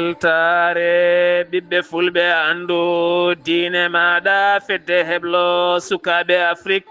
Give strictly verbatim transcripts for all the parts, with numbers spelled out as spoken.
Weltaare ɓiɓɓe fulɓe, anndu diine maaɗa, fedde heblo sukaaɓe Afrik.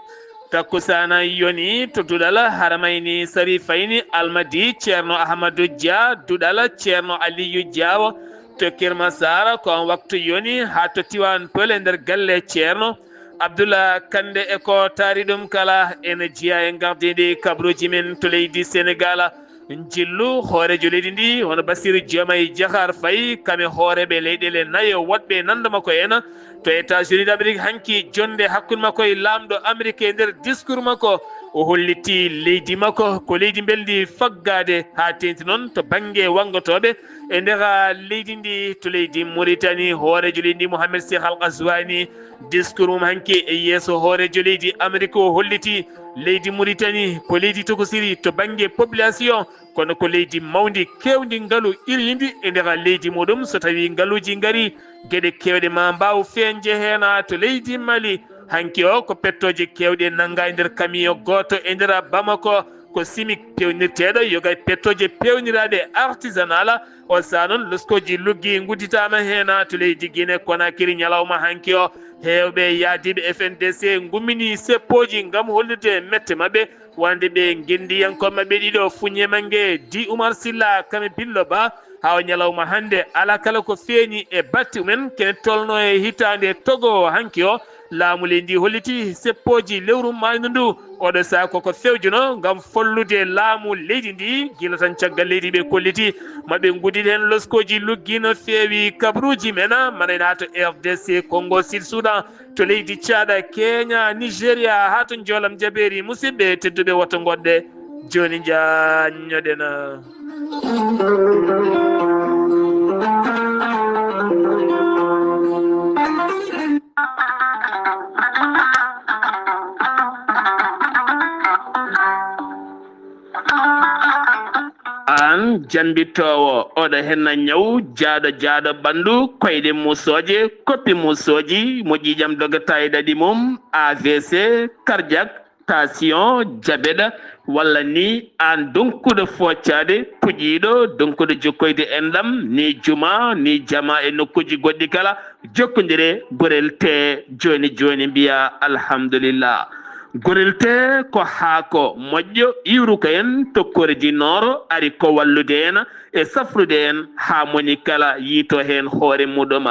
Takkusaana yoni to duɗal haramayni sari fayni almadi Ceerno Ahmadu Dia, duɗal Ceerno Aliyu Diawo to Kirmasara. Ko on waktu yoni haa to Tiwaan Pël e nder galle Ceerno Abdullah Kande e ko taari ɗum kala, ene jeyaa e ngardiiɗi kabruuji men to leydi Senegaal. Njillu hooreejo leydi ndi, hono Bassirou Diomaye Diakhar Faye, kam e hooreeɓe leyɗeele nayo woɗɓe nanda makko en to États-Unis d'Amérique, hanki jonnde hakkunde makko e laamɗo Amérique. E nder discours makko, o holliti leydi makko ko leydi mbelndi faggaade, haa teeŋti noon to bannge wanngotooɓe e nder leydi ndi. To leydi Mauritanie, hooreejo leydi ndi, Mohamed Cheikh Al Ghazouani, discours mum hanki e yeeso hooreejo leydi Amérique, o holliti leydi Mauritanie ko leydi tokosiri to bannge population, kono ko leydi mawndi, keewndi ngalu, iriindi e nder leydi muɗum. So tawii ngaluuji ngarii, geɗe keewɗe ma mbaaw feeñde heen. To leydi Mali, hanki o ko pettooje keewɗe nanngaa e nder kamiyo gooto e nder Bamako. Ko chimique peewnirteeɗo, yoga e pettooje peewniraaɗe artisanal. O saha noon, loskooji luggi ngudditaama heen to leydi Guinée Conakry ñalawma hanki o. Heewɓe yahdiiɓe F N D C ngumminii seppooji ngam hollirde mette maɓɓe, wonande ɓe ngenndiyankooɓe maɓɓe ɗiɗo, Fuñe Mange, Di Umar Silla, kam e Billo Ba. Haa o ñalawma hannde, alaa kala ko feeñi e batte mumen, kene tolno e hitaande Togo hanki o. Laamu leydi ndi holliti seppooji lewru maaynu ndu. Oɗo saha koko fewjono ngam follude laamu leydi ndi, gila tan caggal leydi ɓe kolliti maɓe nguddit heen loskooji luggi no feewi kabruuji men, mana ina to R D C Congo, Sud Soudan, to leydi Tchad, Kenya, Nigeria, haa to njoolam jabeeri. Musidɓe tedduɓe, woto ngoɗɗe, jooni njaññoɗen. Aan jammbitoowo, oɗo henna ñaw, jaaɗo, jaaɗo ɓanndu, koyɗe muusooje, koppi muusooji, mo ƴiiƴam dogata e ɗaɗi mum, A V C, cardiaque, tension, diabète, walla ni aan donkuɗo foocaade, puƴiiɗo, donkuɗo jokkoyde enɗam, ni juma, ni jama e nokkuuji goɗɗi kala, jokkondire Gorel Tee jooni jooni, mbiya alhamdulillah. Gorel Tee ko haako moƴƴo, iwruka en, tokkoreeji nooro, ari ko wallude en e safrude en haa moni kala yiito heen hoore muɗum.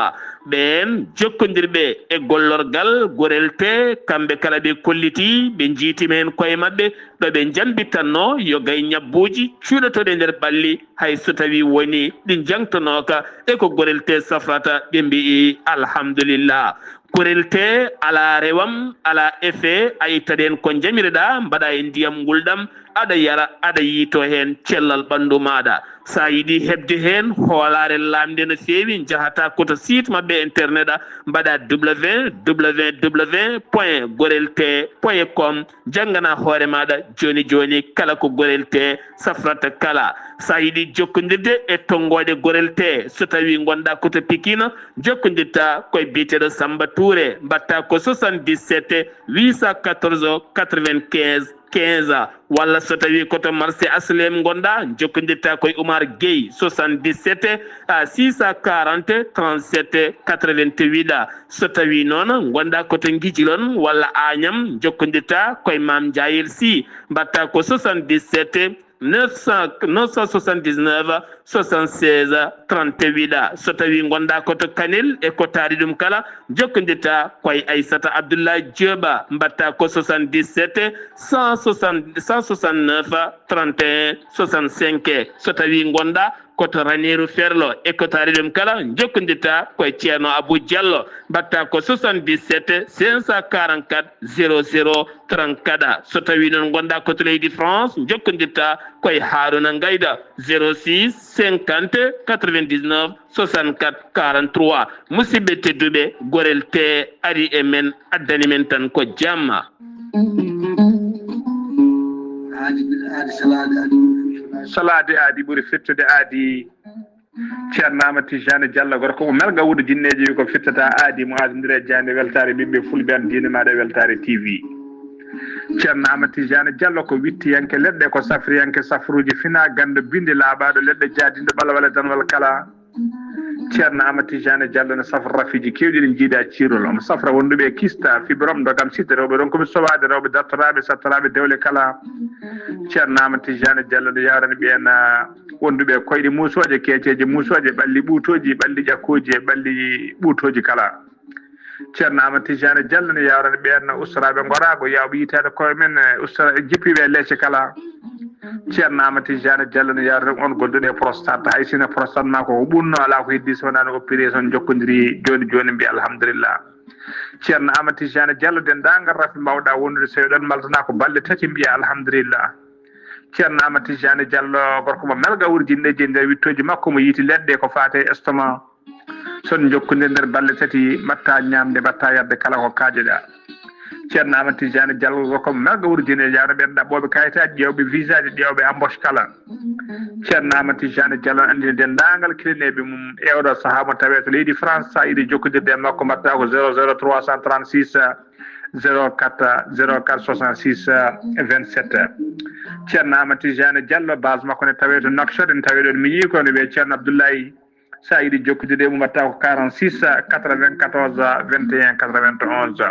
Ɓeen jokkondirɓe e gollorgal Gorel Tee, kamɓe kala ɓe kolliti, ɓe njiitima heen koye maɓɓe, ɗo ɓe njambitanno yo gay ñabbuuji cuuɗotooɗi e nder ɓalli, hay so tawii woni ɗi njangtonooka e ko Gorel Tee safrata, ɓe mbi'i alhamdulillah. Gorel Tee alaa rewam, alaa effet, a ittat heen ko njamireɗaa, mbaɗa e ndiyam ngulɗam, aɗa yara, aɗa yiito heen cellal ɓanndu maaɗa. So a yiɗi heɓde heen hoolaare laamnde no feewi, njahata ko to site maɓɓe internet, a mbaɗa www point gorel tee point com, njanngana hoore maaɗa jooni jooni kala ko Gorel Tee safrata kala. So a yiɗi jokkondirde e tonngooɗe Gorel Tee, so tawii ngonɗaa ko to Pikine, jokkondirta koye biyeteeɗo Samba Touré, mbaɗta ko soixante-dix-sept huit cent quatorze quatre-vingt-quinze quinze, walla so tawii ko to marché H L M ngonɗaa, jokkondirta koye Oumar Gueye, soixante-dix-sept à six cent quarante trente-sept quatre-vingt-huit. So tawii noon ngonɗaa ko to Ngijilon walla Agnam, jokkondirta koye Mame Ndiayel Sy, mbaɗta ko soixante-dix-sept neuf cent, neuf cent soixante-dix-neuf soixante-seize trente-huit. So tawii ngonɗaa ko to Kanel e ko taari ɗum kala, jokkondirta koye Aissata Abdoulaye Diop, mbaɗta ko soixante-dix-sept cent soixante, cent soixante-neuf trente et un soixante-cinq. So tawii ngonɗaa ko to Raneeru Ferlo e ko taari ɗum kala, jokkondirta koye Ceerno Abou Diallo, mbaɗta ko soixante-dix-sept cinq cent quarante-quatre zéro zéro trente-quatre. So tawii noon ngonɗaa ko to leydi France, jokkondirta koye Harouna Ngayda, zéro six cinquante quatre-vingt-dix-neuf soixante-quatre quarante-trois. Musidɓe tedduɓe, Gorel Tee ari e men, addani men tan ko jamma. Aadi, aadi, salaade, aadi ɓuri fettude. Salaade aadi ɓuri fettude aadi. Ceerno Amadou Tijani Diallo, gorko mo Melga Wuudo Jinneeji, wi ko fittata aadi mo aadindira e jaande weltaare ɓiɓɓe fulɓe, an diine maaɗa e weltaare T V. Ceerno Amadou Tijani Diallo ko wittiyanke leɗɗe, ko safriyanke safruuji, fina ganndo bindi laaɓaaɗo leɗɗe, jaadinɗo ɓalwale danwal kala. Ceerno Amadou Tidiane Diallo ne safra rafiiji keewɗi ɗi njiidaa ciirol. Omo safra wonduɓe e kista, fibrome, ndogam, sida, rewɓe ronkuɓe sowaade, rewɓe dartoraaɓe, sattoraaɓe dewle kala. Ceerno Amadou Tidiane Diallo ne yawrani ɓeen, ah, wonduɓe e koyɗe muusooje, keeceeje muusooje, ɓalli ɓuutooji, ɓalli ƴakkooji e ɓalli ɓuutooji kala. Ceerno Amadou Tidiane Diallo ne yawrani ɓeen ustoraaɓe ngoraago, yawɓe yitaade koye men, eh, ustora-, jippiiɓe e leece kala. Ceerno Amadou Tidiane Diallo ne yawrani on gonduɗo e prostate. Hay sinno prostate maa ko o ɓunno, alaa ko heddi so wonaa no opération jokkondirii jooni jooni, mbiya alhamdulillah. Ceerno Amadou Tidiane Diallo, denndaangal rafi mbaawɗaa wondude, so eɗon maltanaa ko balɗe tati, mbiya alhamdulillah. Ceerno Amadou Tidiane Diallo, gorko mo melga wurjinɗe e nder wittooji makko, mo yiiti leɗɗe ko faate e estomac. Son jokkondir nder balɗe tati, mbatta ñaamde, mbatta yarde kala ko kaajoɗaa. Ceerno Amadou Tidiane Diallo, gorko mo melga wurjinɗe, yawna ɓeen ɗaɓɓooɓe kayitaaji, ƴeewɓe visaaji, ƴeewɓe embauche kala. Ceerno Amadou Tidiane Diallo anndini denndaangal kilineeɓe mum e oɗo sahaa mo tawee to leydi France, so a yiɗi jokkondirde e makko, mbatta ko zéro zéro trois cent trente-six, zéro quatre, zéro quatre soixante-six, vingt-sept. Ceerno Amadou Tidiane Diallo, base makko ne tawee to Nouakchott, ne tawee ɗoon miñi ko no wiyee Ceerno Abdoulaye. So a yiɗi jokkondirde e mum, mbatta ko quarante-six quatre-vingt-quatorze vingt et un quatre-vingt-onze.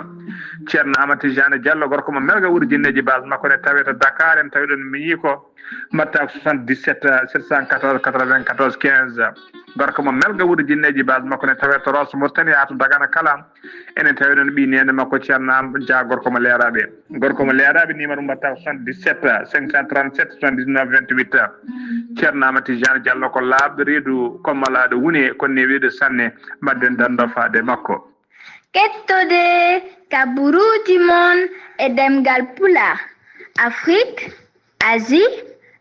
Ceerno Amadou Tidiane Diallo, gorko mo melga wurjinneeji, base makko ne tawee to Dakar, en tawi ɗoon miñi ko, mbatta ko soixante-dix-sept sept cent quatorze quatre-vingt-quatorze quinze. Gorko mo melga wurjinneeji, base makko ne tawee to Rosso Mauritanie, haa to Dagana kala. Enen tawi ɗoon ɓii neene makko Ceerno Am Dia, gorko mo Leeraaɓe. Gorko mo Leeraaɓe, numéro mum mbatta ko soixante-dix-sept cinq cent trente-sept soixante-dix-neuf vingt-huit. Ceerno Amadou Tidiane Diallo ko laaɓɗo reedu, ko malaaɗo wune, ko newiiɗo sanne. Mbaɗden danndo faade makko. Kettode kaburuuji mon e ɗemngal Pulaar, Afrique, Asie,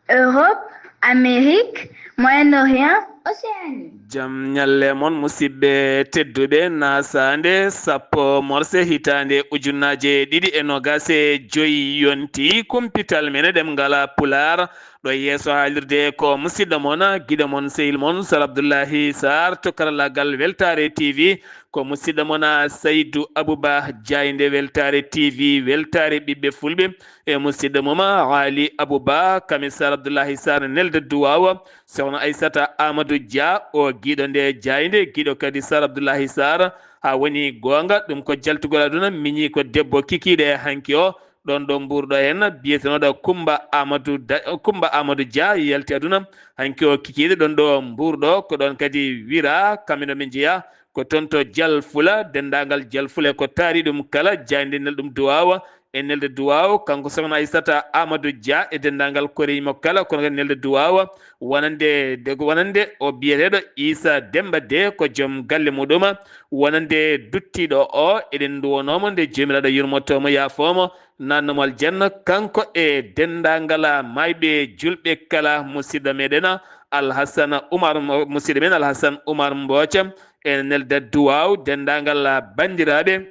Europe, Amérique, Moyen-Orient, Océanie. Jam ñalle mon, musidɓe tedduɓe, nasaande sappo morse hitaande ujunnaje ɗiɗi e nogas e joy yonti kumpital men e ɗemngal Pulaar. Ɗo yeeso haalirde ko musidɗo mon, giɗo mon, sehil mon, Sar Abdullahi Sar to karallagal Weltaare T V. Ko musidɗo mon, Saydu Abuba, jaaynde Weltaare T V, Weltaare ɓiɓɓe Fulɓe. E musidɗo mum, Ali Abuba, kame Sar Abdullahi Sar, nelde duwaawa. Sohna Aysata Amadou Dia, o giɗo nde jaaynde, giɗo kadi Sar Abdullahi Sar. Haa woni goonga, ɗum ko jaltugol aduna, miñi ko debbo kikiiɗe e hanki o. Ɗoon ɗo mbuurɗo heen, biyetenooɗo Kumba Amadou Da-, Kumba Amadou Dia yalti aduna. Hanki o kikiiɗe ɗoon ɗo mbuurɗo, ko ɗoon kadi wira, kamino min njeya, ko toon to Jal Fula, denndaangal Jal Fula ko taari ɗum kala, jaaynde nel ɗum duwaawa, e nelde duwaawa, kanko Sohna Aysata Amadou Dia e denndaangal koreeji makko kala, kono kadi nelde duwaawa, wonande, de, wonande o biyeteeɗo Issa Demba De, ko joom galle muɗum, wonande duttiiɗo o, eɗen nduwonoo mo nde Joomiraaɗo yurmotoo mo, yaafoo mo, naatnoo mo aljanna, kanko e denndaangal maayɓe julɓe kala, musidɗo meɗen Alhassane Oumar Mo-, musidɗo men Alhassane Oumar Mbooca, e nelda duwaaw denndaangal banndiraaɓe,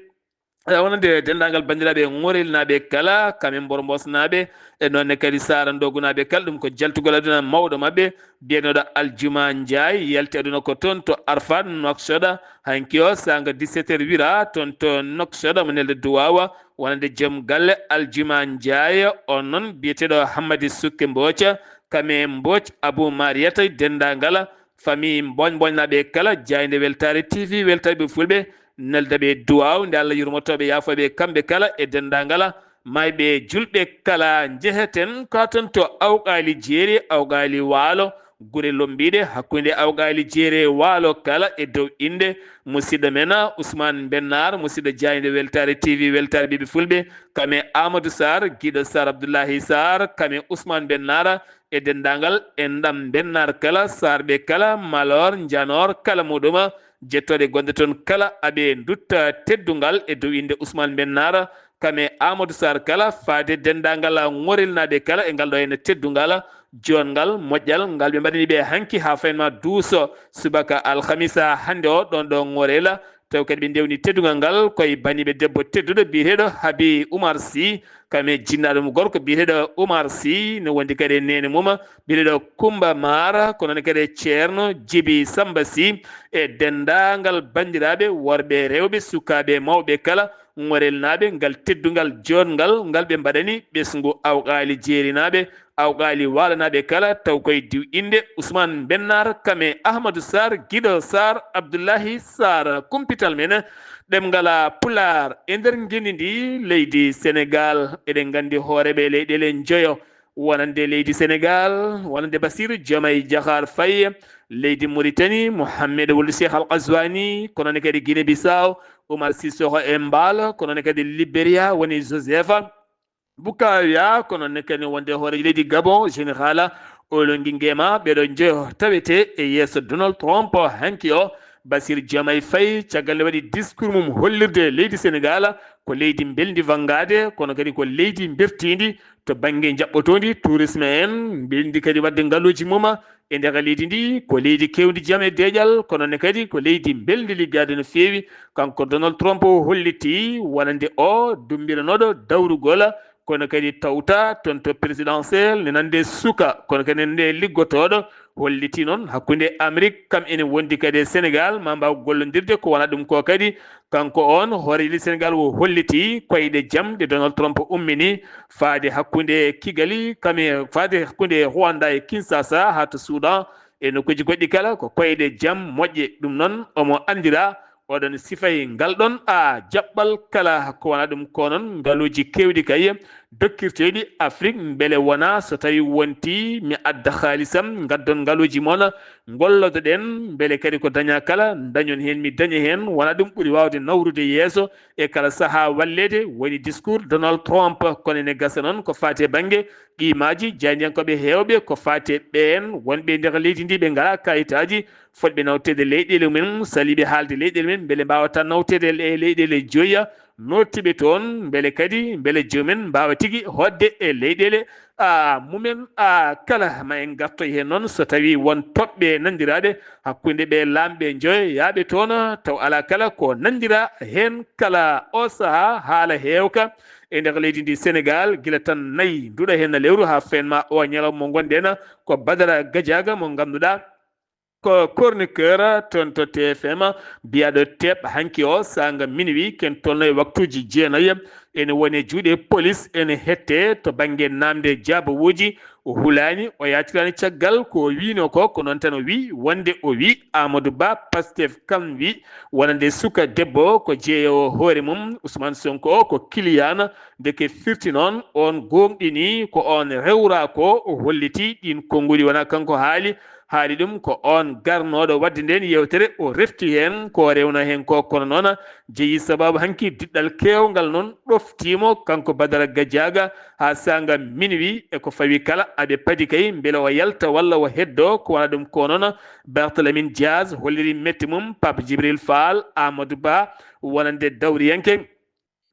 e wonande denndaangal banndiraaɓe Ŋorelnaaɓe kala, kamen Mbormbosnaaɓe, e noon ne kadi Saara Ndogunaaɓe kala, ɗum ko jaltugol aduna mawɗo maɓɓe, biyeteeɗo Aljuma Njaay, yalti aduna ko toon to Arfat Nouakchott, hanki o saanga dix-sept heures wira toon to Nouakchott, mo nelde duwaawa, wonande joom galle Aljuma Njaay, on noon biyeteeɗo Hammadi Sukke Mbooca, kame Mbooc Abou Mariata, denndaangal famille Mbooñ Mbooñnaaɓe kala, jaaynde Weltaare T V, Weltaare ɓe Fulɓe, nelda ɓe duwaaw, nde Allah yurmotooɓe, yaafooɓe kamɓe kala e denndaangal maayɓe julɓe kala. Njeheten ka toon to Awqaali Jeeri, Awqaali Waalo, gure lombiiɗe hakkunde Awqaali Jeeri e Waalo kala e dow innde musidɗo men Ousmane Bennar, musidɗo jaaynde Weltaare T V, Weltaare ɓiɓɓe Fulɓe, kame Amadou Sarr, giɗo Sarr Abdoulahi Sarr, kame Ousmane Bennar, e denndaangal enɗam Bennar kala, Sarrɓe kala, Malor, Njanor, kala muɗum, jettooɗe gonɗe toon kala, aɓe ndutta teddungal e dow innde Ousmane Bennar, kame Amadou Sarr kala, faade denndaangal Ŋorelnaaɓe kala e ngal ɗo henne teddungal, joonngal, moƴƴal, ngal ɓe mbaɗani ɓe hanki haa fayin ma duuso subaka alhamisa hannde o ɗoon ɗo Ŋorel, taw kadi ɓe ndewni teddungal ngal koye baniiɓe debbo tedduɗo biyeteeɗo Habi Oumar Sy, kame jinnaaɗo mo gorko biyeteeɗo Oumar Sy, ne wondi kadi e neene mum biyeteeɗo Kumba Mara, ko noon kadi e Ceerno Jibi Samba Sy, e denndaangal banndiraaɓe worɓe, rewɓe, sukaaɓe, mawɓe kala, Ŋorelnaaɓe, ngal teddungal joɗngal ngal ɓe mbaɗani ɓesngu Awqaali Jeerinaaɓe, Awqaali Waalanaaɓe kala, taw koye diw innde Ousmane Bennar Kame, Ahmadou Sarr, Guido Sarr, Abdoulahi Sarr. Kumpital men ɗemngal Pulaar e nder ngenndi ndi leydi Senegaal. Eɗen nganndi hooreeɓe leyɗeele njoyo, wonande leydi Senegaal, wonande Bassirou Diomaye Diakhar Faye, leydi Mauritanie, Mohamed Wuld Cheikh Al Ghazouani, kono ne kadi Guinée Bissau, Oumar Sissoko Embalo, kono ne kadi Liberia, woni Joseph Boukawia, kono ne kadi wonde hooreejo leydi Gabon, Général Oligui Nguema. Ɓeɗo njoyo tawete e yeeso Donald Trump hanki o. Bassirou Diomaye Faye, caggal nde waɗi discours mum hollirde leydi Senegaal ko leydi mbelndi wanngaade, kono kadi ko leydi mbertiindi to bannge njaɓɓotoondi, tourisme en, mbelndi kadi waɗde ngaluuji mum e nder leydi ndi. Ko leydi keewndi jam e deeƴal, kono ne kadi ko leydi mbelndi liggaade no feewi. Kanko Donald Trump o holliti wonande o dumbiranooɗo dawrugol, kono kadi tawta toon to présidentiel ne nande suka, kono kadi nde liggotooɗo, holliti noon hakkunde Amérique kam ene wondi kadi e Sénégal, ma mbaaw gollondirde. Ko wona ɗum ko kadi, kanko on hooreejo leydi Sénégal o holliti koyɗe jam ɗe Donald Trump ummini faade hakkunde Kigali, kam e faade hakkunde Rwanda e Kinshasa haa to Soudan e nokkuuji goɗɗi kala, ko koyɗe jam moƴƴe. Ɗum noon omo anndira oɗon sifay ngal ɗon a jaɓɓal kala. Ko wona ɗum ko noon ngaluuji keewɗi kay dokkirteeɗi Afrik, mbele wona so tawi wonti mi adda haalisam, ngaddon ngaluuji mon, ngollodoɗen, mbele kadi ko daña kala dañon heen, mi daña heen. Wona ɗum ɓuri waawde nawrude yeeso e kala sahaa walleede, woni discours Donald Trump. Kono ene gasa noon ko faati e bannge qimaaji, jaayndiyankooɓe heewɓe ko faati e ɓeen wonɓe e nder leydi ndi ɓe ngalaa kayitaaji fotɓe nawteede leyɗeele mumen, saliiɓe haalde leyɗeele mumen, mbele mbaawata nawteede e leyɗeele joya, nootiiɓe toon, mbele kadi, mbele jomumen mbaawa tigi hoɗde e leyɗeele, a, mumen, a, kala. Ma en ngartoy heen noon so tawii won toɓɓe nanndiraaɗe hakkunde ɓe laamɓe njoyayaaɓe toon, taw alaa kala ko nanndiraa heen kala. O sahaa haala heewka e nder leydi ndi Senegaal, gila tan nayi nduɗa heen lewru haa feen ma o ñalawma mo ngonɗen, ko Badara Gadiaga mo ngannduɗaa ko chroniqueur toon to T F M, biyaaɗo teeɓ hanki o saanga minuit, ken tolno e waktuuji jeenayi, ene woni e juuɗe police, ene hette to bannge naamnde jaabawuuji. O hulaani, o yaatiraani caggal ko o wiinoo ko, ko noon tan o wii, wonde o wii Amadou Ba Pastef kam wii wonande suka debbo ko jeeyoowo hoore mum Ousmane Sonko o ko kiliyaan. Ndeke firti noon, oon gooŋɗini ko oon rewraa ko, o holliti ɗiin konnguɗi wonaa kanko haali, haali ɗum ko oon garnooɗo waɗde ndeen yeewtere, o refti heen ko o rewnoo heen ko. Kono noon jeyi sabaabu hanki diɗɗal keewngal noon ɗoftii mo kanko Badara Gadiaga haa saanga minuit e ko fawi kala, aɓe padi kay mbele o yalta walla o heddoo. Ko wona ɗum ko noon Barthélémy Dias holliri mette mum Pape Djibril Fall, Amadou Ba wonande dawriyanke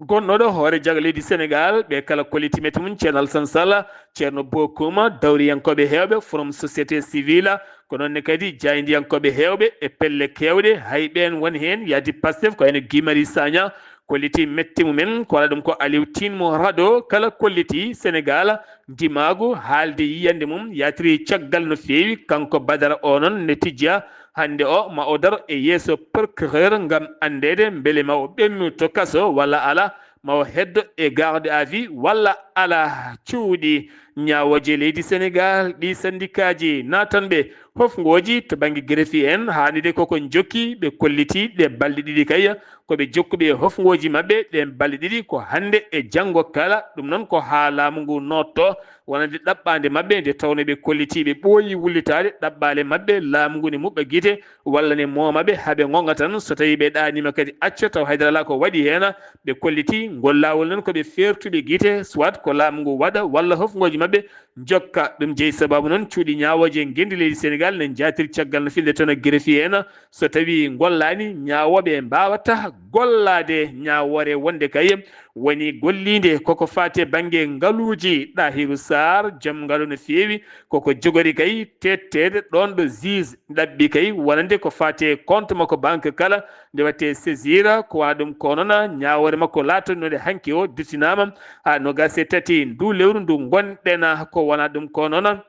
gonnooɗo hoore jaga leydi Senegaal, ɓe kala kolliti mette mum, Ceerno Alassane Sall, Ceerno Bokum, dawriyankooɓe heewɓe, Forum Société Civile, ko noon ne kadi jaayndiyankooɓe heewɓe e pelle keewɗe, hay ɓeen won heen yahdi Pastef, ko wayno Guy Marius Sagna, kolliti mette mumen, ko wona ɗum ko Aliou Tine mo Rado, kala kolliti Senegaal ndimaagu, haalde yiyannde mum, yaatiri caggal no feewi, kanko Badara o noon ne tijja hannde o, ma o daro e yeeso procureur ngam anndeede mbele ma o ɓennu to kaso walla alaa, ma o heddo e garde à vue walla alaa. Cuuɗi ñaawooje leydi Senegaal, ɗi sandikaaji naatanɓe hofngooji to bannge greffier en, haanide koko njokki, ɓe kolliti ɗe balɗe ɗiɗi kay, ko ɓe jokkuɓe e hofngooji maɓɓe ɗeen balɗe ɗiɗi, ko hannde e janngo kala. Ɗum noon ko haa laamu ngu nootto wonande ɗaɓɓaande maɓɓe, nde tawnoo ɓe kolliti ɓe ɓooyi wullitaade ɗaɓɓaale maɓɓe, laamu ngu ne muɓɓa gite walla ne mooma ɓe haa ɓe ngonga tan. So tawii ɓe ɗaaniima kadi acca, taw hay dara alaa ko waɗi heen, ɓe kolliti ngol laawol noon ko ɓe feertuɓe gite, soit ko laamu ngu waɗa walla hofngooji maɓɓe njokka. Ɗum jeyi sabaabu noon cuuɗi ñaawooje ngenndi leydi Senegaal ne njaatiri caggal no filde toon e greffier en. So tawii ngollaani, ñaawooɓe mbaawata gollaade ñaawoore wonde kay woni golliinde koko faati e bannge ngaluuji. Ɗahiru Sarr, joom ngalu no feewi, koko jogori kay teetteede ɗoon ɗo juge ɗaɓɓi kay wonande ko faati e compte makko banque kala, nde waɗte saisir. Ko wona ɗum ko noon ñaawoore makko laatannoonde hanki o duttinaama haa noogaas e tati ndu lewru ndu ngonɗen. Ko wona ɗum ko noon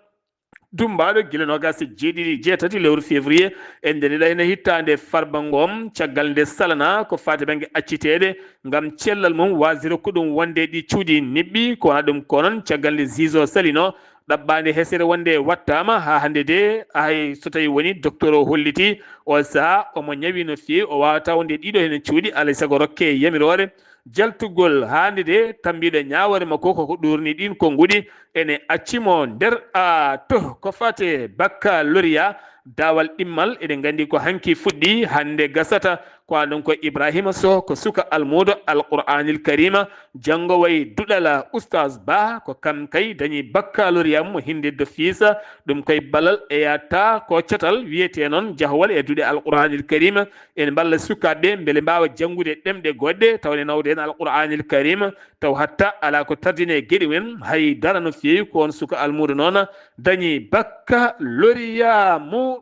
Dummbaaɗo gila noogaas e jeeɗiɗi, jeetati lewru février, e nder ɗiɗo ene hittaande farba ngoo, caggal nde salana ko faati bannge acciteede ngam cellal mum, waasde rokku ɗum wonde ɗi cuuɗi niɓɓi. Ko wona ɗum ko noon, caggal nde ziizo salino, ɗaɓɓaande hesere wonde wattaama haa hannde de, hay so tawii woni docteur o holliti o sahaa omo ñawi no feewi, o waawataa wonde ɗiɗo hene cuuɗi, alay sago rokke yamiroore jaltugol haande de, tambiiɗo ñaawoore makko koko ɗuurni ɗiin konnguɗi ene acci mo nder, a, to ko fate baccalauréat. Daawal ɗimmal eɗen nganndi ko hanki fuɗɗi, hannde gasata. Ko an ɗum ko Ibrahima Soh, ko suka almuudo Alqur'aanil Kariima, janngo wayi duɗal Ustaas Ba, ko kam kay dañi baccalauréat mo hinde d'office, ɗum koye ballal e yata ko catal wiyete noon jahwal e duɗe Alqur'aanil Kariima. En mballa sukaaɓe mbele mbaawa janngude ɗemɗe goɗɗe, tawa ne nawde heen Alqur'aanil Kariima, taw hatta alaa ko tardini e geɗe mum en, hay dara no feewi. Ko on suka almuudo noon dañi baccalauréat muɗum.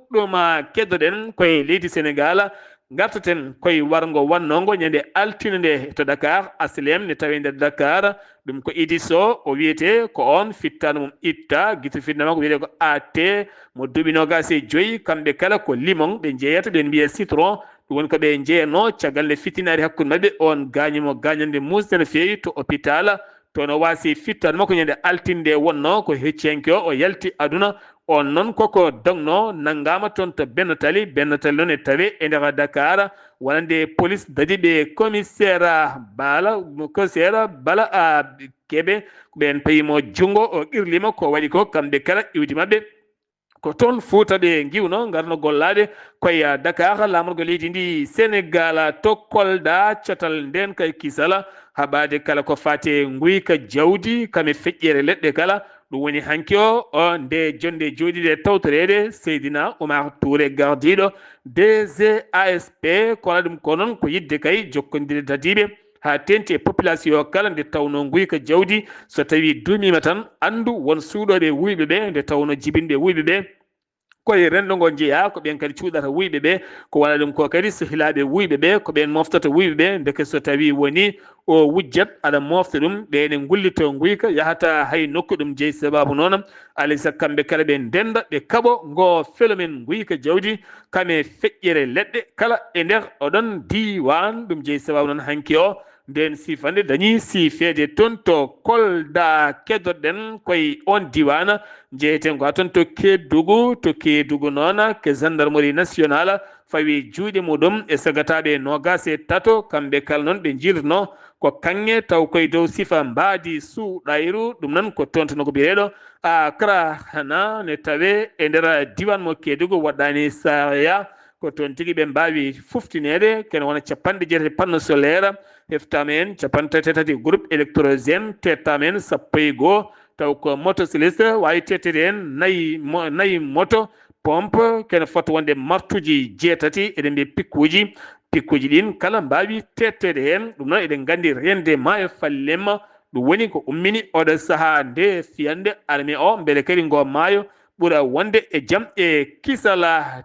Keddoɗen koye leydi Senegaal, ngartaten koye warngo wannongo ñande altine nde to Dakar, H L M ne tawi nder Dakar. Ɗum ko Idi Sow, o wiyete ko on fittaandu mum itta, gite fittaandu makko wiyete ko A T, mo duuɓi noogaas e joyi, kamɓe kala ko limon ɓe njeeyata, ɓe mbiya citron. Ɗum woni ko ɓe njeeyatnoo, caggal nde fittinaari hakkunde maɓɓe, on gaañi mo gaañannde muusde no feewi to opitaal. To no waasi fittaandu makko ñande altine nde wonnoo ko hecciyanke o, o yalti aduna. On noon koko dognoo, nanngaama toon to Benno Tali. Benno Tali noon e tawee e nder Dakar, wonande police dadi ɓe commissaire Bala, commissaire Bala a Kebe, ɓeen payi mo junngo, o qirlima ko waɗi ko, kamɓe kala iwdi maɓɓe ko toon Fuuta ɓe ngiwno, ngarno gollaade koye Dakar, laamorgo leydi ndi Senegal. To Kolda, catal ndeen kay kisala, haɓaade kala ko faati e nguyka jawdi, kam e feƴƴere leɗɗe kala. Ɗum woni hanki o, o nde jonnde jooɗiiɗe tawtoreede Seydina Oumar Touré, gardiiɗo D G A S P. Kono ɗum ko noon ko yiɗde kay jokkondire dadiiɓe haa teeŋti e population o kala, nde tawnoo nguyka jawdi so tawii duumiima tan, anndu won suuɗooɓe wuyɓe ɓe, nde tawnoo jibinɓe wuyɓe ɓe koye renndo ngo njeyaa, ko ɓeen kadi cuuɗata wuyɓe ɓe. Ko wona ɗum ko kadi sehilaaɓe wuyɓe ɓe, ko ɓeen moftata wuyɓe ɓe. Ndeke so tawii woni o wujjat aɗa mofta ɗum, ɓe ene ngullitoo nguyka, yahata hay nokku. Ɗum jeyi sabaabu noon, alay sago kamɓe kala ɓe ndennda, ɓe kaɓo ngo phénomène nguyka jawdi, kam e feƴƴere leɗɗe kala e nder oɗon diiwaan. Ɗum jeyi sabaabu noon hanki o, ndeen siifannde dañii siifeede toon to Kolda. Keddoɗen koye oon diiwaan, njeyeten ko haa toon to Kedougou. To Kedougou noon, ke gendarmerie nationale fawi juuɗe muɗum e sagataaɓe noogaas e tato, kamɓe kala noon ɓe njiilotnoo ko kaŋŋe, taw koye dow sifa mbaadi suuɗayru. Ɗum noon ko toon to nokku biyeteeɗo Akrahana, ne tawee e nder diiwaan mo Kedougou, waɗɗaani Saraya. Ko toon tigi ɓe mbaawi fuftineede, kene wona capanɗe jeetati panneau solaire heftaama heen, capanɗe tati e tati groupe électrogène, teettaama heen sappo e goo, taw ko motocycliste waawi teetteede heen nayi mo-, nayi moto pompe, kene fota wonde martuuji jeetati, eɗen mbiya pikkuuji. Pikkuuji ɗiin kala mbaawi teetteede heen. Ɗum noon eɗen nganndi reende maayo Fallemma, ɗum woni ko ummini oɗo sahaa nde fiyannde armée o, mbele kadi ngo maayo ɓura wonde e jam e kisal.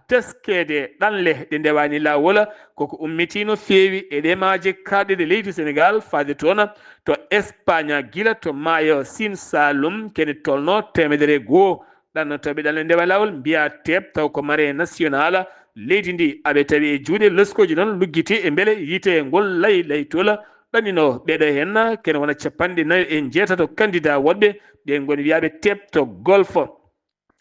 Teskeede ɗanle ɗe ndewaani laawol, koko ummitii no feewi e ɗe maaje kaaɗɗe leydi Senegal, faade toon to Espagne, gila to maayo Siin Saalum, kene tolnoo teemedere e goo ɗannotooɓe ɗanle ndewaani laawol, mbiyaa teep, taw ko marée nationale leydi ndi. Aɓe tawi e juuɗe loskooji noon luggiti e mbele yiite ngol lay laytol ɗannino ɓeeɗo heen, kene wona capanɗe nayo e njeetato candidat woɗɓe, ɓe ngoni wiyaaɓe teep to Golfe.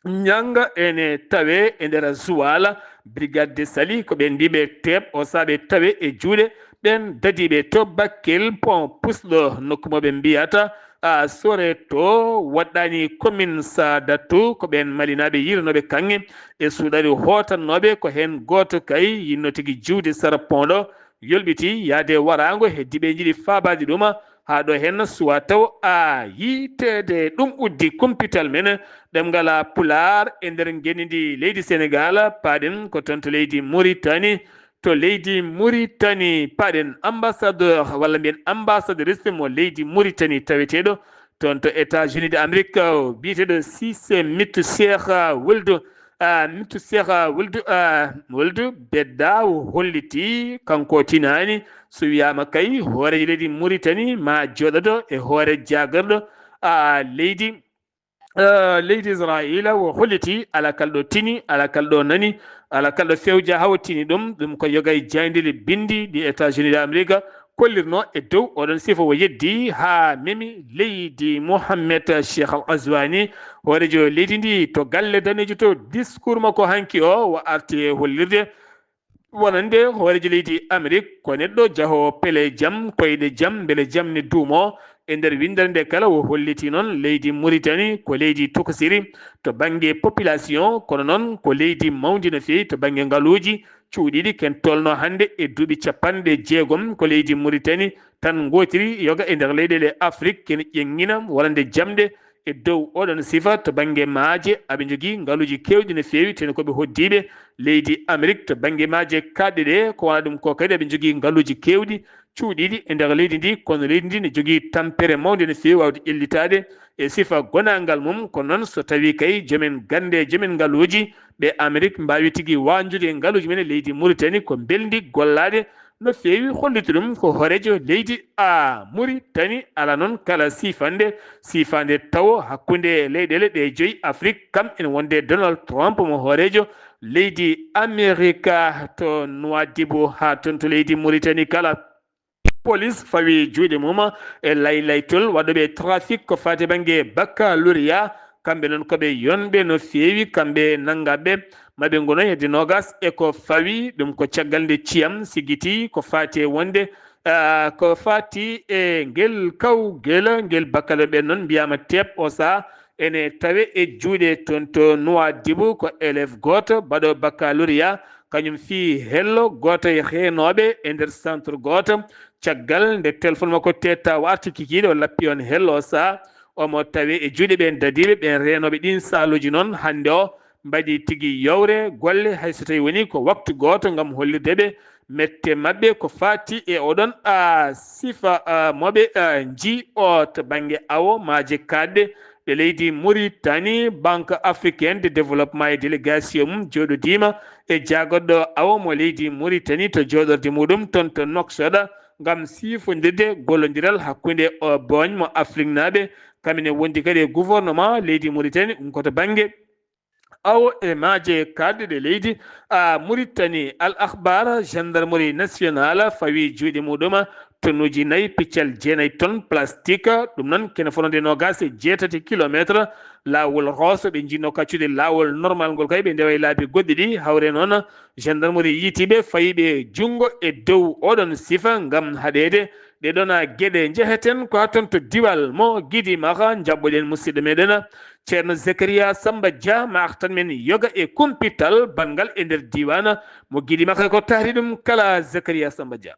Ñannga ene tawee e nder Joal, Brigade de Saly, ko ɓeen mbiiɓe teep, o saabe tawee e juuɗe ɓeen dadiiɓe to Bakel, pont Pusɗo, nokku mo ɓe mbiyata, a, Soreto, waɗɗaani commune Sadatu, ko ɓeen Malinaaɓe yiilanooɓe kaŋŋe e suuɗari hootannooɓe, ko heen gooto kay yiɗno tigi juude sara pont ɗo, yolɓiti yahde waraango he diɓeeji ɗi faabaade ɗum, haa ɗo heen suwaa taw a yiiteede. Ɗum uddi kumpital men ɗemngal Pulaar e nder ngenndi ndi leydi Senegal, paaɗen ko toon to leydi Muritani. To leydi Muritani, paaɗen ambassadeur walla mbiyen ambassadrice mo leydi Muritani taweteeɗo toon to États-Unis de Amérique, biyeteeɗo Cissé Mitt Cheikh Wuld, a, Mitt Cheikh Wuld, a, Wuld Bedda, o holliti kanko tinaani so wiyaama kay hooreejo leydi Muritani ma jooɗodo e hoore jaagarɗo, a, leydi eh, leydi Israila o holliti ala kala ɗo tini, ala kala ɗo nani, ala kala ɗo fewja hawa tini ɗum. Ɗum ko yoga e jayndeli bindi ɗi États-Unis d'Amérique kollirno e dow oɗon sifa o yeddi haa memi leydi Mohammed Cheikh Al Ghazouani, hoorejo leydi ndi to galle daneejo to. Discours makko hanki o, o arti e hollirde wonande hoorejo leydi Amérique ko neɗɗo jahoowo pele jam, koyɗe jam, mbele jam ne duumo. E nder winndere nde kala, o holliti noon leydi Mauritanie ko leydi tokosiri to bannge population, kono noon ko leydi mawndi no feewi to bannge ngaluuji cuuɗiiɗi. Ken tolno hannde e duuɓi capanɗe jeegom ko leydi Mauritanie tan ngootiri yoga e nder leyɗeele Afrique, ken ƴeŋŋina wonande jamɗe e dow oɗon sifa to bannge maaje. Aɓe njogii ngaluuji keewɗi no feewi, teno ko ɓe hoddiiɓe leydi Amérique to bannge maaje kaaɗɗe ɗe. Ko wona ɗum ko kadi, aɓe njogii ngaluuji keewɗi cuuɗiiɗi e nder leydi ndi, kono leydi ndi ne jogii tampere mawnde no feewi waawde ƴellitaade e sifa gonaangal mum. Kono noon, so tawii kay joomen gannde, joomen ngaluuji ɓe Amérique mbaawi tigi waanjude ngaluuji men e leydi Mauritanie, ko mbelndi gollaade no feewi. Holliti ɗum ko hooreejo leydi a Mauritanie. Ala noon kala siifande, siifande tawo hakkunde leyɗeele ɗe joyi Afrique, kam ene wonde Donald Trump mo hooreejo leydi Amerika to Nouadhibou haa toon to leydi Mauritanie kala. Police fawi juuɗe mum e laylaytol waɗooɓe trafic ko faati bannge baccalauréat. Kamɓe noon ko ɓe yonɓe no feewi, kamɓe nanngaɓe maɓe ngono hedde noogas e ko fawi. Ɗum ko caggal nde ciyam sigiti ko faati e wonde, ah, ko faati e ngel kawgel, ngel baccalauréat ɓe noon mbiyaama teep o saha ene tawe e juuɗe toon to Nouadhibou. Ko élève gooto baɗo baccalauréat, kañum fii hello gooto e heenooɓe e nder centre gooto. Caggal nde téléphone makko teetta o arti kikiiɗe, o lappi on hello o saha, omo tawe e juuɗe ɓeen dadiiɓe, ɓeen reenooɓe ɗiin saaluuji noon hannde o mbaɗi tigi yowre golle, hay so tawii woni ko waktu gooto, ngam hollirde ɓe mette maɓɓe ko faati e oɗon, a, sifa, a, moɓe, a, nji o to bannge awo maaje kaaɗɗe ɗe leydi Mauritanie. Banque africaine de développement e délégation mum jooɗodiima e jaagoɗɗo awo mo leydi Mauritanie to jooɗorde muɗum toon to Nouakchott ngam siifondirde gollondiral hakkunde o booñ mo Afriknaaɓe. Kam ene wondi kadi e gouvernement leydi Mauritanie, ɗum ko to bannge awo e maaje kaaɗɗe ɗe leydi, a, Mauritanie. Al Akhbar, gendarmerie nationale fawi juuɗe muɗum tonnuuji nayi piccal jeenayi tonnes plastique. Ɗum noon kene fotnde noogaas e jeetati kilometre laawol Rosso. Ɓe njiɗno kaccude laawol normal ngol kay, ɓe ndewa e laabi goɗɗi ɗi. Hawre noon, gendarmerie yiitiiɓe fayiiɓe junngo e dow oɗon sifa ngam haɗeede ɗe ɗon geɗe. Njeheten ko haa toon to diwal mo Gidimaka, njaɓɓoɗen musidɗo meɗen Ceerno Zakaria Samba Dia, ma artan men yoga e kumpital banngal e nder diiwaan mo Gidimaka. Ko tahri ɗum kala, Zakaria Samba Dia.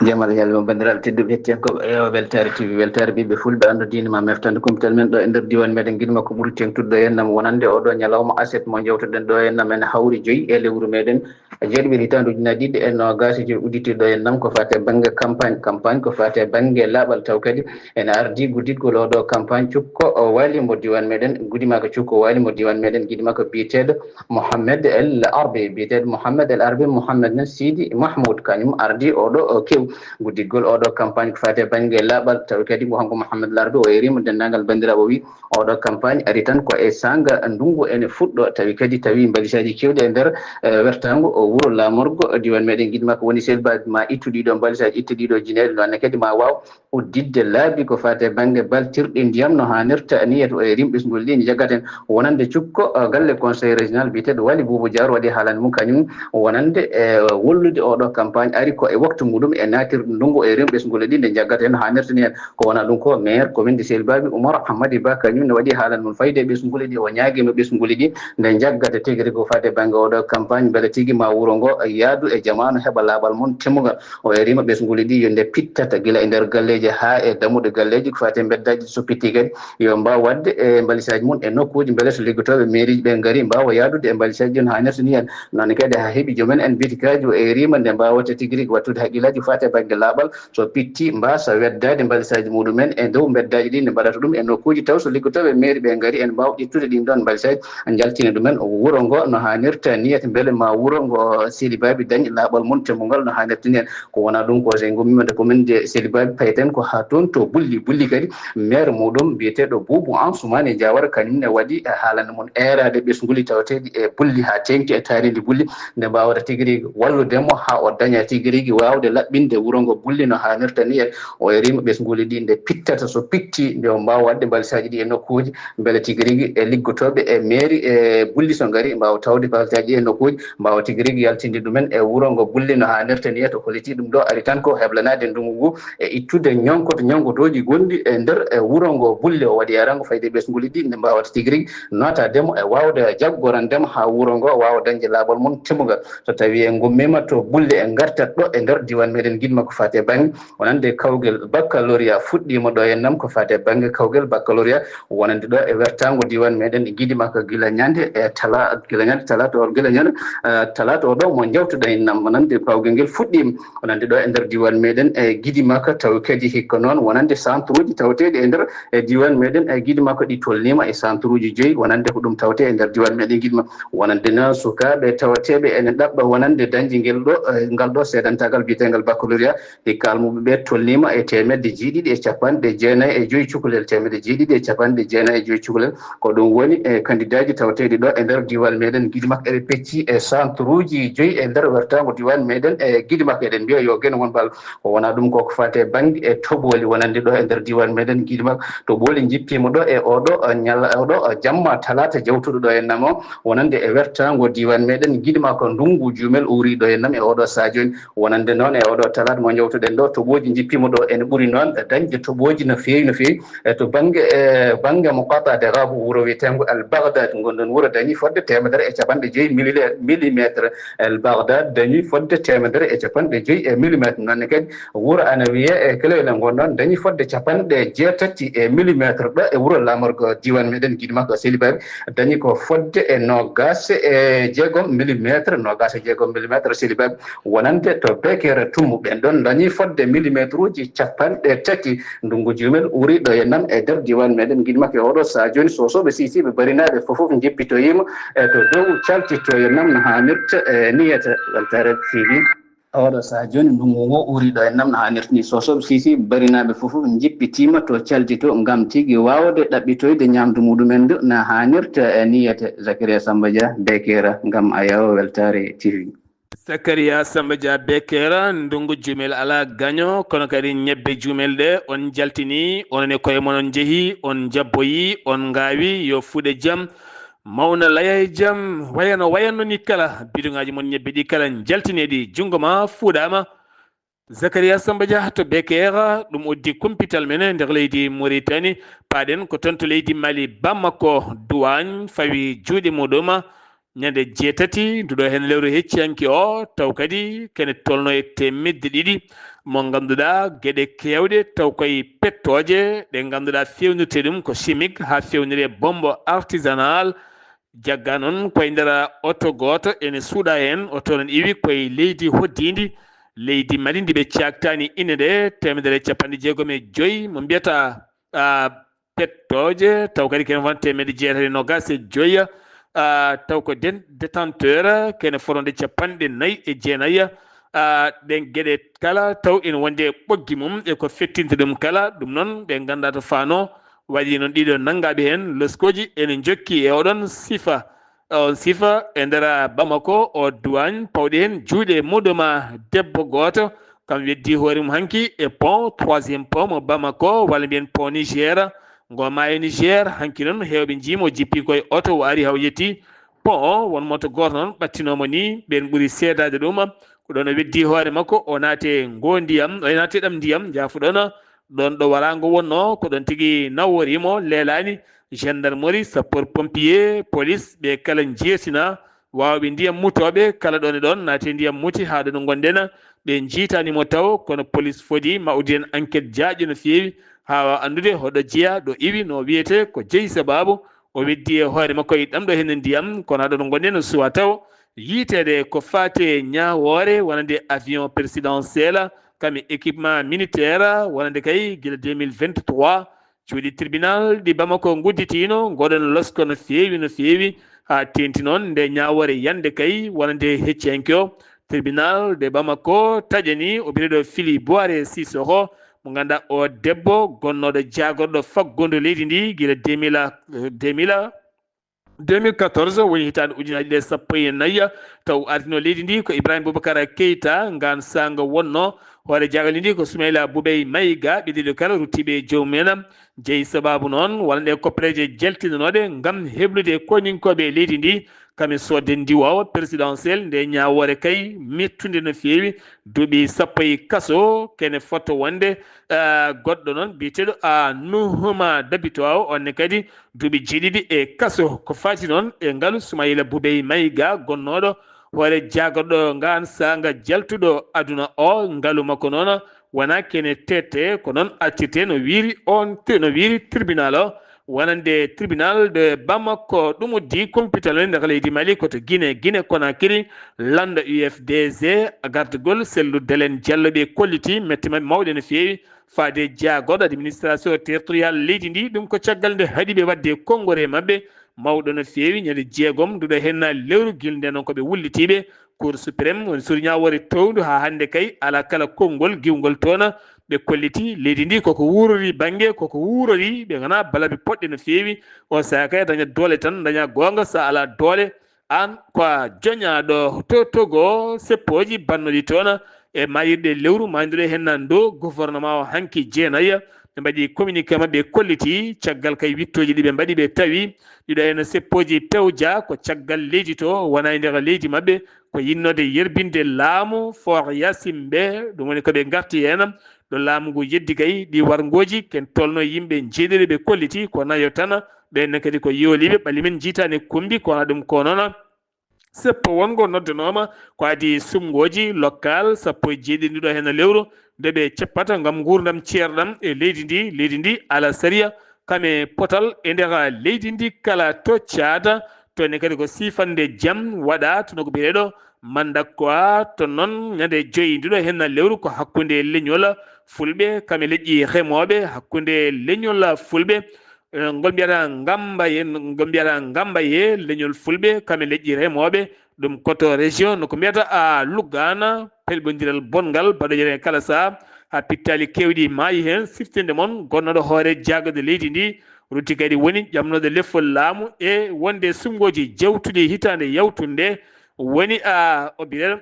Jamal ñalma, banndiraaɓe tedduɓe hettiyankooɓe, ewa Weltaare T V, Weltaare ɓiɓɓe Fulɓe, anndo diine ma, meftande kumpital men ɗo e nder diiwaan meɗen Gidimaka ɓuri teeŋtude ɗo e nam wonande oɗo ñalawma aset mo njewtuɗen ɗo e nam ene hawri joyi e lewru meɗen jeeɗiɓel hitaande ujunaaji ɗiɗi e noogaas e joyi, udditii ɗo e nam ko faati e bannge campagne, campagne ko faati e bannge laaɓal, taw kadi ene ardii gudiggol oɗo campagne. Cukko o waali mo diiwaan meɗen Gidimaka, cukko waali mo diiwaan meɗen Gidimaka biyeteeɗo Mohamed El Arbi, biyeteeɗo Mohamed El Arbi, Mohamed nen Sidi Mahmoud, kañum ardii oɗo o kew. Gudiggol oɗo campagne ko faati e bannge laaɓal, tawi kadi ko kanko Mohamed El Arbi o eeriima denndaangal banndiraaɓe, o wi oɗo campagne ari tan ko e saanga ndunngu ene fuɗɗo, tawi kadi tawi mbalisaaji keewɗi e nder, eh, wertaango o wuro laamorgo diiwaan meɗen Gidimaka woni selbaaji ma ittu ɗiɗo mbalisaaji, itte ɗiɗo jineeɗe, noon ne kadi ma waaw udditde laabi ko faati e bannge baltirɗi ndiyam no haanirta. Nii e to e rimɓisgol ɗi, jaggata en wonande cukko, eh, galle conseil régional biyeteeɗo Waly Boubou Diar waɗi haalande mum kañum wonande, eh, wollude oɗo campagne ari ko e waktu muɗum e naatirɗo ndunngu e rimɓisgol ɗi nde jaggata en haanirta nii en. Ko wona ɗum ko maire commune de Sel Babi Oumar Hamadi Ba kañum ne waɗi haalande mum fayde e ɓesnguuli ɗi, o ñaagiima ɓesnguuli ɗi nde jaggata tigi rigi ko faati e bannge oɗo campagne mbele tigi ma wuro ngo yaadu e jamaanu heɓa laaɓal mum timmungal. O eeriima ɓesnguuli ɗi yo nde pittata gila e nder galleeji haa e dammuɗe galleeji, ko faati e mbeddaaji so pitti kadi yo mbaaw waɗde e mbalisaaji mum e nokkuuji, mbele so liggotooɓe mairieji ɓe ngari mbaawa yaadude e mbalisaaji ɗin haa neeso nii en. Noon kadi haa heɓi joom en bitikaaji, o eeriima nde mbaawata tigi rigi waɗtude haqqillaaji faati bannge laaɓal, so pitti mbaasa weddaade mbalisaaji muɗumen e dow mbeddaaji ɗi, nde mbaɗata ɗum e nokkuuji taw so liggotooɓe mairie ɓe ngari, en mbaawa ƴettude ɗin ɗon mbalisaaji, njaltina ɗumen wuro ngo no haanirta ni, mbele ma wuro ngo Selibaaɓe dañ laaɓal mum temmbugal no haanirta ni. Ko wonaa ɗum ko, so en ngummiima nde commune de Selibaaɓe, payten ko haa toon to Bulli. Bulli kadi maire muɗum biyeteeɗo Boubou Ansoumani Diawara, kañum ne waɗi e haalande mum eeraade ɓesnguli taweteeɗi e Bulli haa teeŋti e taariindi Bulli, nde mbaawata tigi rigi wallude mo haa o daña tigi rigi waawde laɓɓinde wuro ngo Bulli no haanirta ni. E o eriima ɓesnguli ɗi nde pittata, so pitti nde o mbaawa waɗde mbalisaaji ɗi e nokkuuji, mbele tigi rigi e liggotooɓe e mairie e Bulli so ngari mbaawa tawde mbalisaaji ɗi e nokkuuji, mbaawa tigi rigi yaltinde ɗumen e wuro ngo Bulli no haanirta ni. E to holliti ɗum ɗo ari tan ko heblanaade ndunngu ngu e ittude ñonkoto ñonkotooji gonɗi e nder e wuro ngo Bulli. O waɗi arango fayde ɓesnguli ɗi nde mbaawata tigi rigi nootaade mo e waawde jaggorande mo haa wuro ngo waawa dañde laaɓal mum timmugal. So tawii en ngummiima to Bulli, en ngartat ɗo e nder diiwaan meɗen Gidima ko faati e bannge wonande kawgel baccalauréat fuɗɗiima ɗo e nam ko faati e bannge kawgel baccalauréat wonande ɗo e wertaango diiwaan meɗen Gidima ko gila ñande e tala-, gila ñande talaata o, gila ñande, eh, talaata o ɗo mo njawtuɗen nam wonande kawgel ngel fuɗɗiima wonande ɗo e nder diiwaan meɗen e Gidima ko taw kadi hikka noon wonande centre uji taweteeɗi e nder e diiwaan meɗen e Gidima ko ɗi tolniima e centre uji joyi wonande ko ɗum tawetee e nder diiwaan meɗen Gidima. Wonande noon sukaaɓe tawateeɓe ene ɗaɓɓa wonande dañde ngel ɗo, eh, ngal ɗo seedantaagal biyeteengal baccalauréat, hikka almuɓe ɓe tolniima e teemedde jeeɗiɗi e capanɗe jeenayi e joyi cukalel, teemedde jeeɗiɗi e capanɗe jeenayi e joyi cukalel. Ko ɗum woni e kandidaaji tawateeɗi ɗo e nder diiwaan meɗen Gidima, eɓe pecci e centre uji joyi e nder wertaango diiwaan meɗen e Gidima. Eɗen mbiya yo geno won bal. Ko wonaa ɗum ko ko faati e bannge e toɓooli wonande ɗo e nder diiwaan meɗen Gidima. Toɓooli njippiima ɗo e oɗo, eh, ñala-, oɗo, eh, jamma talaata jawtuɗo ɗo e nam o, wonande e wertaango diiwaan meɗen Gidima ko ndunngu jumel uuri ɗo e nam e oɗo sahaa jooni. Wonande noon e oɗo talaata mo njawtuɗen ɗo, toɓooji njippiima ɗo ene ɓuri noon dañde toɓooji no feewi, no feewi. E to bannge, e bannge muqataa de Gaabu, wuro wiyeteengo Al Baghdad, ngon ɗon wuro dañi fodde teemedere e capanɗe joyi milile-, millimetre. El Baghdad dañi fodde teemedere e capanɗe joyi e millimetre. Noon ne kadi wuro ana wiyee e Kelele ngon ɗon dañi fodde capanɗe jeetati e millimetre. Ɗo e wuro laamorgo diiwaan meɗen Gidima ko Selibaaɓe dañi ko fodde e noogaas e jeegom millimetre, noogaas e jeegom millimetre Selibaaɓe. Wonande to Bekere Tummu ɓen ɗon dañi fodde millimetre uji capanɗe tati. Ndunngu jumel uuri ɗo e nam e nder diiwaan meɗen Gidima ko oɗo sahaa jooni. Sosoɓe sisiɓe barinaaɓe fof fof njippitoyiima e to dow caltitoyo nam no haanirta e niyata weltaare T V. Oɗo sahaa jooni ndunngu ngu uuri ɗo e nam no haanirta ni. Sosoɓe sisiɓe barinaaɓe fof fof njippitiima to caltito ngam tigi waawde ɗaɓɓitoyde ñaamdu muɗumen ndu no haanirta e niyata. Zakaria Samba Dia, Bekera, ngam Ayawo Weltaare T V. Sakariya Samba Dia Bekera, ndunngu jumel alaa gaño, kono kadi ñebbe jumel ɗe on jaltini, onon e koye mon on njehi, on njabboyi, on ngaawi, yo fuɗe jam, mawna laya e jam, wayano wayanno ni kala, biduŋaaji mon ñebbe ɗi kala njaltineeɗi, junngo ma fuɗaama. Zakaria Samba Dia to Bekera, ɗum uddi kumpital men e nder leydi Mauritanie, paaɗen ko toon to leydi Mali, Bamako, Duwaañ, fawi juuɗe muɗum, ñande jeetati nduɗo heen lewru hecci hanki o, taw kadi kene tolno e teemedde ɗiɗi mo ngannduɗaa geɗe keewɗe taw koye pettooje ɗe ngannduɗaa feewnirte ɗum ko chimique haa feewniree bombo artisanal. Jagga noon koye nder oto gooto ene suuɗa heen, oto noon iwi koye leydi hoddiindi, leydi Mali ndi ɓe caaktaani ine nde teemedere e capanɗe jeegom e joyi mo mbiyata, ah, pettooje, taw kadi kene fotnde teemedde jeetati e noogaas e joyi, ah, taw ko den-, détenteur, kene fotnde capanɗe nayi e jeenayi, ah, ɗen geɗe kala taw ene wonde e ɓoggi mum e ko fettinte ɗum kala, ɗum noon ɓe nganndaa to faano, waɗi noon ɗiɗo nanngaaɓe heen loskooji ene njokki e oɗon sifa, on sifa e nder Bamako, o Duwaañ, pawɗi heen juuɗe muɗum debbo gooto, kam weddi hoore mum hanki e pont, troisième pont mo Bamako, walla mbiyen pont Niger. Ngo maayo Niger, hanki noon heewɓe njii mo jippi koye oto, o ari haw yetti pont o, won moto gooto noon ɓattinooma ni, ɓeen ɓuri seedaade ɗum. Ko ɗoon o weddi hoore makko, o naati e ngo ndiyam, o naati e ɗam ndiyam, jaafuɗon, ɗoon ɗo waraango wonnoo, ko ɗoon tigi nawori mo, leelaani. Gendarmerie, sapeur pompier, police, ɓe kala njeertina, waawɓe ndiyam mutooɓe, kala ɗoon e ɗoon naati e ndiyam muti haa ɗo no ngonɗen, ɓe njiitaani mo taw, kono police foti ma uddi heen enquête jaajɗo no feewi, haa waawa anndude hoɗo jeyaa, ɗo iwi, no wiyetee, ko jeyi sabaabu o weddi e hoore makko e ɗam ɗo heen ndiyam, kono haa ɗo no ngonɗen no suwaa taw yiyteede ko faati e ñaawoore wonande avion présidentiel, kam e équipement militaire, wonande kay gila deux mille vingt-trois, cuuɗi tribunal ɗi Bamako ngudditiino, ngoɗon losko no feewi, no feewi, haa teenti noon nde ñaawoore yande kay wonande hecciyanke o. Tribunal de Bamako taƴani o biyeteeɗo Fili Boire Sissoko, mo ngannduɗaa o debbo gonnooɗo jaagorɗo faggudu leydi ndi gila deux mille, deux mille, deux mille quatorze, woni hitaande ujunaaji ɗiɗi e sappo e nayi, taw ardino leydi ndi ko Ibrahim Boubacar Keita, ngaan saanga wonno hoore jaagal ndi ko Soumaïla Boubèye Maïga, ɓe ɗiɗo kala ruttiiɓe e joomum en. Jeyi sabaabu noon wonande koppereeje jaltinanooɗe ngam heblude koyninkooɓe e leydi ndi, kam e soodde ndiwoowo présidentiel nde ñaawoore kay mettunde no feewi, duuɓi sappo e kaso, kene foto wonde, eh, goɗɗo noon biyeteeɗo a Nuhuma Dabito o, on ne kadi duuɓi jeeɗiɗi e kaso. Ko faati noon e ngalu Soumaïla Boubèye Maïga gonnooɗo hoore jaagorɗo ngaan saanga jaltuɗo aduna o, ngalu makko noon wonaa kene tete, ko noon accirte no wiiri on, no wiiri tribunal o, wonande tribunal de Bamako. Ɗum uddi kumpital nder leydi Mali ko to Guinée, Guinée Conakry, lannda U F D G, gardagol sellude leen jallo ɓe kolliti mette maɓɓe mawɗe no feewi faade jaagorɗo administration territorial leydi ndi. Ɗum ko caggal nde haɗi ɓe waɗde konngol e maɓɓe mawɗo no feewi ñande jeegom nduɗo henna lewru gilnde noon ko ɓe wullitiiɓe Cour suprême, woni suudu ñaawoore towndu haa hannde kay alaa kala konngol giwngol toon. Ɓe kolliti leydi ndi koko wuurori bannge, koko wuurori, ɓe nganaa balabi poɗɗe no feewi. O sahaa kay daña doole tan, daña goonga, so alaa doole, aan ko a joñaaɗo. To Togo, seppooji bannoɗi toon e maayirɗe lewru maayduɗo henna ndo gouvernement o hanki jeenayi, ɓe mbaɗi communiqué maɓɓe kolliti caggal kay wittooji ɗi ɓe mbaɗi, ɓe tawi ɗiɗo heen seppooji pewja ko caggal leydi to, wona e nder leydi maɓɓe, ko yinnode yerbinde laamu Faure Gnassingbé, ɗum woni ko ɓe ngarti heen. Ɗo laamu ngu yeddi kay, ɗi warngooji ken tolno yimɓe jeeɗiɗo ɓe kolliti ko nayo tan, ɓeen ne kadi ko yooliiɓe, ɓalli men jiitaani kumbi, kono ɗum ko noon. Seppo wongo noddanooma ko adii sumngooji local sappo e jeeɗiɗi nduɗo heen lewru, nde ɓe ceppata ngam nguurndam ceerɗam e leydi ndi, leydi ndi alaa sariya, kam e potal e nder leydi ndi kala to caada. To ne kadi ko siifande jam waɗa to nokku biyeteeɗo Mandakwa, to noon ñande joyi nduɗo heen lewru ko hakkunde leñol Fulɓe kam e leƴƴi remooɓe, hakkunde leñol Fulɓe, eh, ngol mbiyata Ngambaye, ngol mbiyata Ngambaye, leñol Fulɓe kam e leƴƴi remooɓe, ɗum koto région, no ko mbiyata a Lugana, pelɓondiral bonngal baɗoyere kala saha, haa pittaali keewɗi maayi heen. Siftinde mon gonnooɗo hoore jaagorɗe leydi ndi, rutti kadi woni ƴamnooɗo lefol laamu e wonde sumngooji jawtuɗi hitaande yawtunde woni a o biyeteeɗo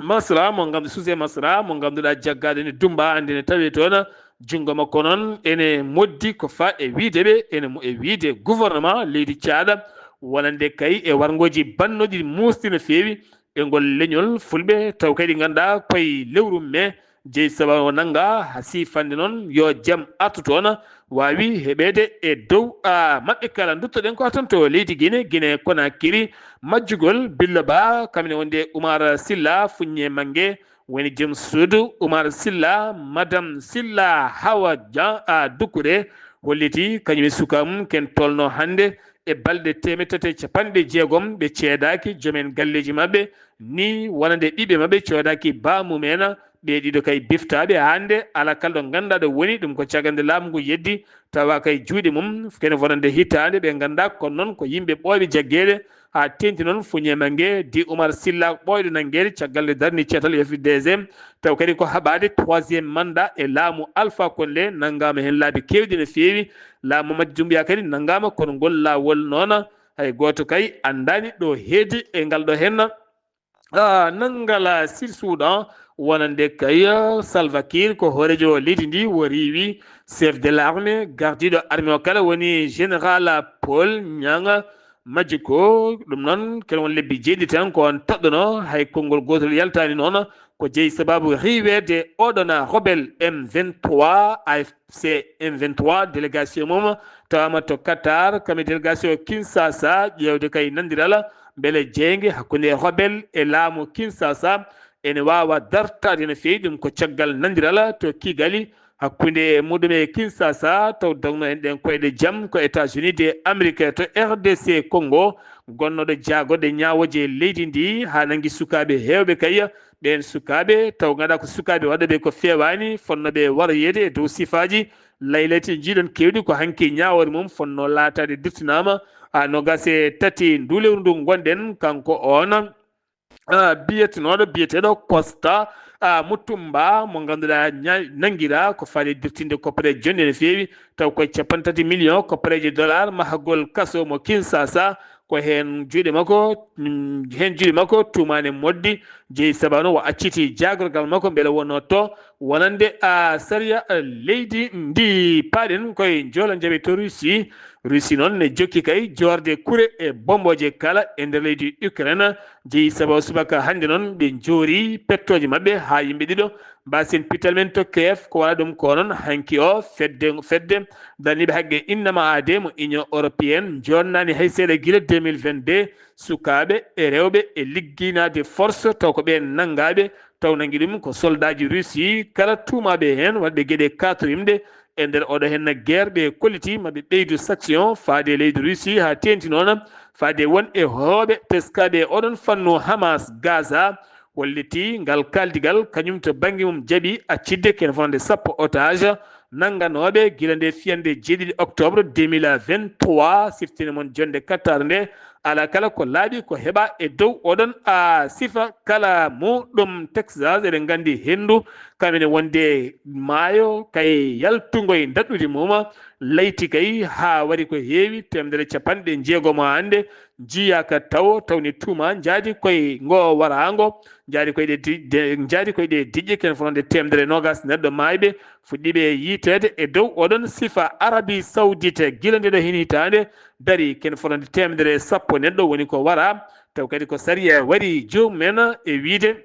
Masra mo nganndu-, Suse Masra mo ngannduɗaa jaggaaɗo ne Dumba, annde ne tawee toon. Junngo makko noon ene moddi ko faa e wiyde ɓe, ene mo-, e wiyde gouvernement leydi Caada, wonande kay e warngooji bannoɗi muusɗi no feewi e ngol leñol Fulɓe, taw kadi ngannduɗaa koye lewru mee, jeyi sababu o nannga haa siifande noon yo jam artu toon, waawi heɓeede e dow, a, maɓɓe kala. Nduttoɗen ko tan to leydi Guinée, Guinée Conakry, majjugol Billo Ba, kam ne wonde Oumar Silla, Fuññe Mange, woni joom suudu Oumar Silla, Madame Silla Hawa Dia, a, Doucouré, holliti kañum e suka mum ken tolno hannde e balɗe teemeɗɗe tati e capanɗe jeegom ɓe ceedaaki joomen galleeji maɓɓe, ni wonande ɓiɓɓe maɓɓe coodaaki baamumen. Ɓe ɗiɗo kay biftaaɓe hannde, alaa kala ɗo ngannduɗaa ɗo woni, ɗum ko caggal nde laamu ngu yeddi, tawa kay juuɗe mum, kene wonande hitaande, ɓe nganndaa, kono noon ko yimɓe ɓooyɓe jaggeede, haa teenti noon Fuñe Mange, di Oumar Silla ɓooyɗo nanngeede, caggal nde darni ceetal F D G, taw kadi ko haɓaade troisième mandat e laamu Alpha Condé, nanngaama heen laabi keewɗi no feewi, laamu Mamadi Doumbouya kadi nanngaama, kono ngol laawol noon, hay gooto kay anndaani ɗo heedi e ngal ɗo heen. Ah, nanngal, ah, Sud Soudan, wonande kay, ah, Salva Kiir ko hooreejo leydi ndi, o riiwi chef de l'armée, gardiiɗo armée o kala woni général Paul Niang. Majji ko ɗum noon, kene won lebbi jeeɗiɗi tan ko on toɗɗono, hay konngol gootol yaltaani noon, ko jeyi sababu riiweede oɗon rebelle M vingt-trois, A F C M vingt-trois, délégation mum tawaama to Qatar, kam e délégation Kinshasa, ƴeewde kay nandiral, mbele jeynge hakkunde rebelle e laamu Kinshasa ene waawa dartaade no feewi. Ɗum ko caggal nandiral to Kigali, hakkunde muɗum e Kinshasa, taw dogno en ɗen koyɗe jam ko États-Unis de Amérique to R D C Congo, gonnoɗo jaagorde ñaawooje leydi ndi, haa nangi sukaaɓe heewɓe kay. Ɓeen sukaaɓe taw ngannduɗaa ko sukaaɓe waɗooɓe ko feewaani, fonnooɓe waroyeede e dow sifaaji laylati njiiɗon keewɗi ko hanki ñaawoore mum fonnoo laataade dirtinaama, a, noogaas e tati nduu lewru ndu ngonɗen, kanko oon, a, biyetenooɗo, biyeteeɗo Costa, a, Mutumba, mo ngannduɗaa ña-, nanngiraa ko faali dirtinde koppere jonnde no feewi, taw koye cappanɗe tati million koppareeje dollar mahagol kaso mo Kinshasa, ko heen juuɗe makko, mm, heen juuɗe makko tuumaani moɗɗi, jeyi sababu o acciti jaagorgal makko mbele wonno to wonande, a, sariya, a, leydi ndi. Paaɗen koye njoolo njaɓe to Russie. Russie noon ne jokki kay joorde kure e bombooje kala e nder leydi Ukraine. Jeyi sababu subaka hannde noon ɓe njoori pettooje maɓɓe haa yimɓe ɗiɗo mbaasen pital men to Kiev. Ko waɗa ɗum ko noon hanki o fedde, fedde darniiɓe haqqe innama aade mo Union Européenne joonnaani hay seeɗa gila deux mille vingt-deux, sukaaɓe e rewɓe e liggiinaade force taw ko ɓeen nanngaaɓe, taw nanngi ɗum ko soldaaji Russie kala tuumaaɓe heen waɗɓe geɗe kaatorimɗe e nder oɗo henna guerre. Ɓe kolliti maɓe ɓeydu sanction faade e leydi Russie haa teenti noon faade won e hooɓe teskaaɓe e oɗon fannu Hamas Gaza. Holliti ngal kaaldigal kañum to bannge mum jaɓi accidde ken fotde sappo otage nannganooɓe gila nde fiyannde jeeɗiɗi octobre deux mille vingt-trois. Siftini mon jonnde kattaar nde, alaa kala ko laaɓi ko heɓa e dow oɗon, a, sifa kala muɗum. Texas, eɗen nganndi henndu kam ene wonde maayo kay yaltungo e daɗɗudi mum, layti kay haa wari ko heewi teemedere capanɗe jeegom hannde. Njiyaaka tawo tawni tuuma njaadi koye ngo waraango, njaadi koye ɗe di-, de-, njaadi koye ɗe diƴƴe ken fotde teemedere noogaas neɗɗo maayɓe, fuɗɗiiɓe yiiteede e dow oɗon sifa. Arabie Saoudite gila nde ɗo heen hitaande darii ken fotde teemedere sappo neɗɗo woni ko wara, taw kadi ko sariya warii joomum en e wiyde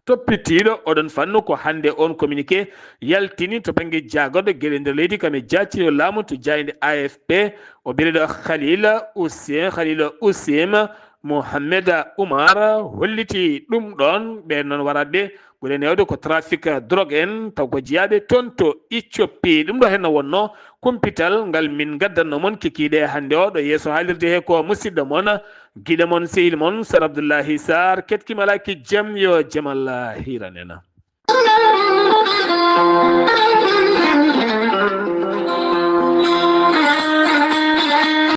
toppitiiɗo oɗon fannu ko hannde oon communiqué yaltini to bannge jaagorɗe geɗe nder leydi kam e jaacirɗo laamu to jaaynde A F P. O biyeteeɗo Khalil Hussein, Khalil Hussein Mohamed Oumar holliti ɗum ɗoon. Ɓeen noon waraaɓe ɓe ɓuri neewde ko trafic drogue en, taw ko jeyaaɓe toon to Éthiopie. Ɗum ɗo heen no wonnoo kumpital ngal min ngaddanno mon kikiiɗe hannde o ɗo yeeso haalirde he ko musidɗo mon, giɗo mon, sehil mon, Sar Abdullahi Sar, ketki malaaki jam, yo jam Allah hiiran en.